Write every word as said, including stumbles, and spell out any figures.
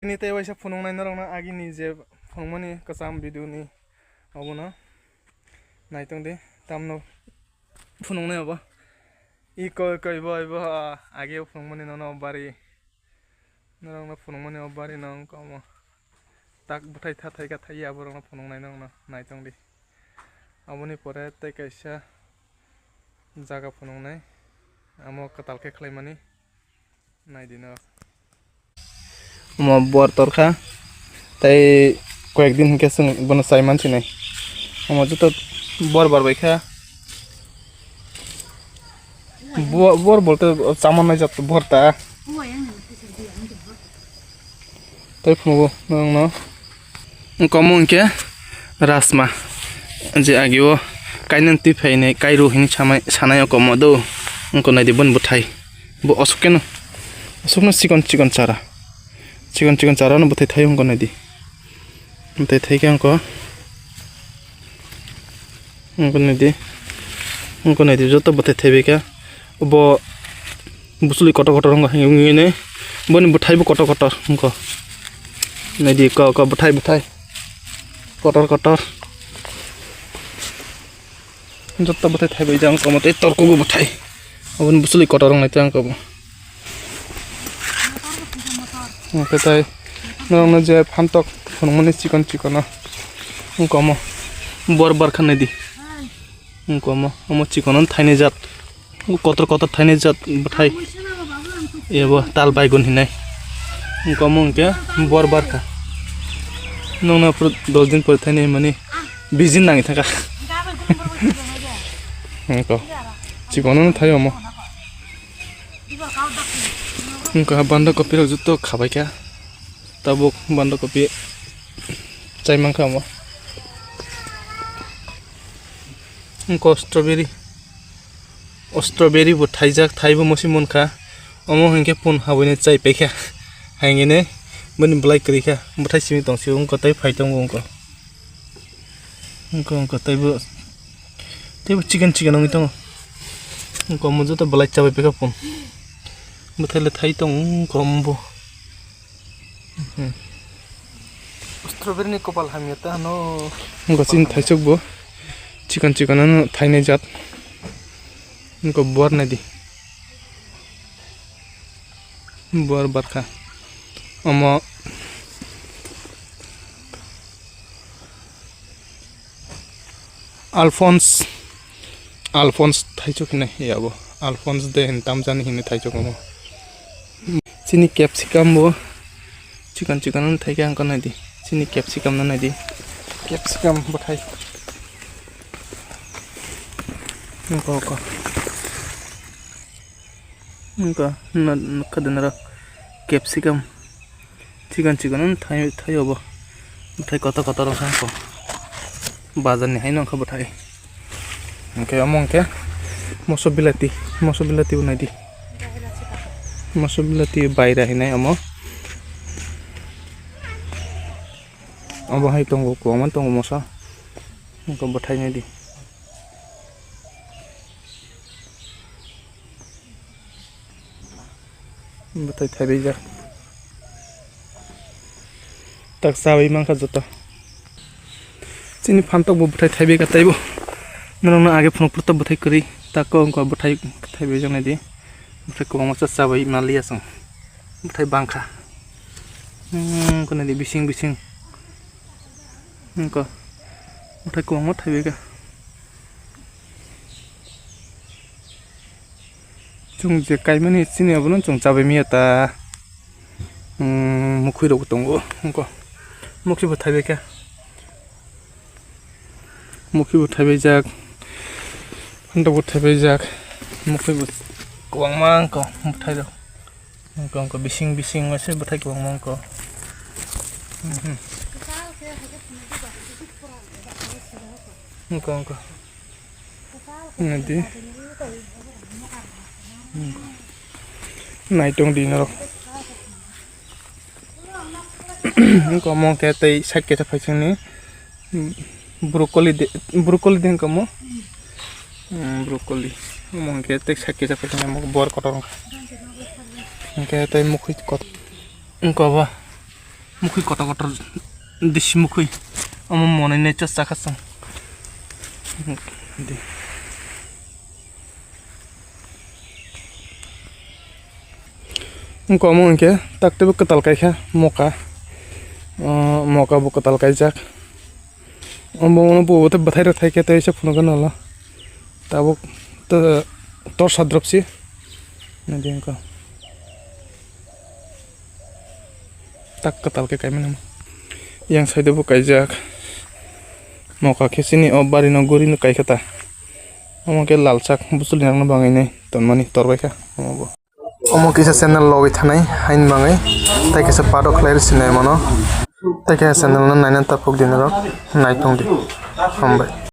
Nini tei waisa phunuknai norokno agini je phunukmani kwcham video ni obono naitong di tamno phunuknai obo. I koi koi bo abo agi o phunukmani nono bari norokno phunukmani o bari no wngkha omo tak bwthai tha thai kha thai ya borokno phunuknai norokno naitong di. Aboni pore tei kaisa jaga phunuknai amo kwtal khe khlaimani. Naidi no. Omo bor torkha. Tai koyek din hinkhe chwng bono chai mansinai. Omo joto bor barbaikha. Bo-, bor bolte chamannai jat bor ta. Tai phungo nangno. Wngkha omo hinkhe rasma. Je agio kainang twi phainai kairu hinwi samai sanai wngkha omo do. Wngkha naidi boni bwthai. Bo aswk keno, aswkno chikon chikon chara, chikon chikon chara no bwthai thai wngkha naidi, bwthai thai khe wngkha, wngkha naidi, wngkha naidi joto bwthai thai bai kha. Bo bwswlwi kotor kotor wngkha hinwi hinwi boni bwthai bo kotor kotor wngkha naidi ko ko bwthai bwthai kotor kotor. Joto bwthai thaibai jang komo tei torkugo bwthai. Aboni bwswlwi kotor wngnai tei ang kobo. Hwnkhe tai norokno je phantok phunukmani chikon chikono wngkha omo bor barkha naidi. Wngkha omo, omo chikono thainai jat. Kotor kotor thainai jat bwthai. Ebo tal baigun hinai. Wngkha omo hwnkhe bor barkha. Nokno phuru dos din pore thainai hinmani bijin nangwi thangkha. Wngkha. Chikono thai omo. Wngkha banda kopi rok joto khabaikha. Tabuk banda kopi chai mankha omo. Wngkha strawberry. O strawberry bo thaijak, thaibo mosi munkha. Omo hinkhe pun habuino chai paikha. Haingene bini bwlai kwrwikha. Bwthai simi tongsi wngkha tei phai tongo wngkha. Wngkha wngkha teibo, teibo chicken chicken wngwi tongo. Wngkha omo joto bwlai chabai paikha pun. Bwthaile thai tongo wngkha omo bo. Strawberry ni kopal hamya ta hano. Wngkha chini thaisok bo. Chikon chikon ano thainai jat. Wngkha bor naidi. Bor barkha. Omo. Alphonse, Alphonse thaisok hinwi yabo. Alphonse de hin tamjani hinwi thaisok omo. Chini capsicum bo chikon chikon no thaikhe ang naidi. Chini capsicum no naidi. Capsicum bwthai. Nokho kho. Wngkha, nukha de norok capsicum. Chikon chikon wng thai, thai obo. Bwthai kotor kotor wngkha wngkha. Bazar ni haino wngkha bwthai. Hwnkhe omo hwnkhe moso bilati, moso bilati bo naidi. Moso bilati baira hinai omo. Obo hai tongo, kwbangma tongo moso. Wngkha bwthai naidi. Bwthai thaibaijak. Tak chawi mankha joto. Chini phantok bo bwthai thaibai ka taibo. Norokno age phunuk phuru to bwthai kwrwi. Tako wngkha bwthai thaibaijak naidi. Bwthai kwbangma cha chawi maliya chwng. Bwthai bangkha. Hmm, wngkha naidi bising bising. Wngkha. Bwthai kwbangma thaibai ka. Chwng je kaimani chini abono chwng chabai manya ta. Hmm, mukhwi rok tongo wngkha. Mukhwi bo thaibai kha. Mukhwi bo thaibai jak. Phantok bo thaibai jak. Mukhwi bo kwbangma wngkha bwthai rok. Wngkha wngkha bising bising ase bwthai kwbangma wngkha. Mhm. Wngkha wngkha. Naidi. Naitong di norok. Wngkha omo khe tei side kaisa phaisingni broccoli de, broccoli de wngkha omo. Hmm, broccoli. Omo hwnkhe tei side kaisa phaisingni omo bor kotor wngkha. Hwnkhe tei mukhwi kot-, wngkha obo. Mukhui kotor kotor disi mukhui. Omo monai nai cha chakha chwng. Wngkha omo hinkhe tak teibo kwtal kaikha moka. O moka bo kwtal kaijak. Omo, omo bo bwthai rok thaikhe tei se phunukgwi nolo. Tabuk to, tor sadrop si. Nadi wngkha. Tak kwtal khe kaimani. Yang side o bo kaijak. Moka khe chini o bari no guri no kaikha ta. Omo khe lalchak buchuli nangno bangwi nai tonmani torbaikha omo bo. Omo kisa channel logwi thanai hain bangwi tei kisa pado khlai rw sinai mano. Tei kisa channel no naina tapuk di norok nai tong di. Hambai.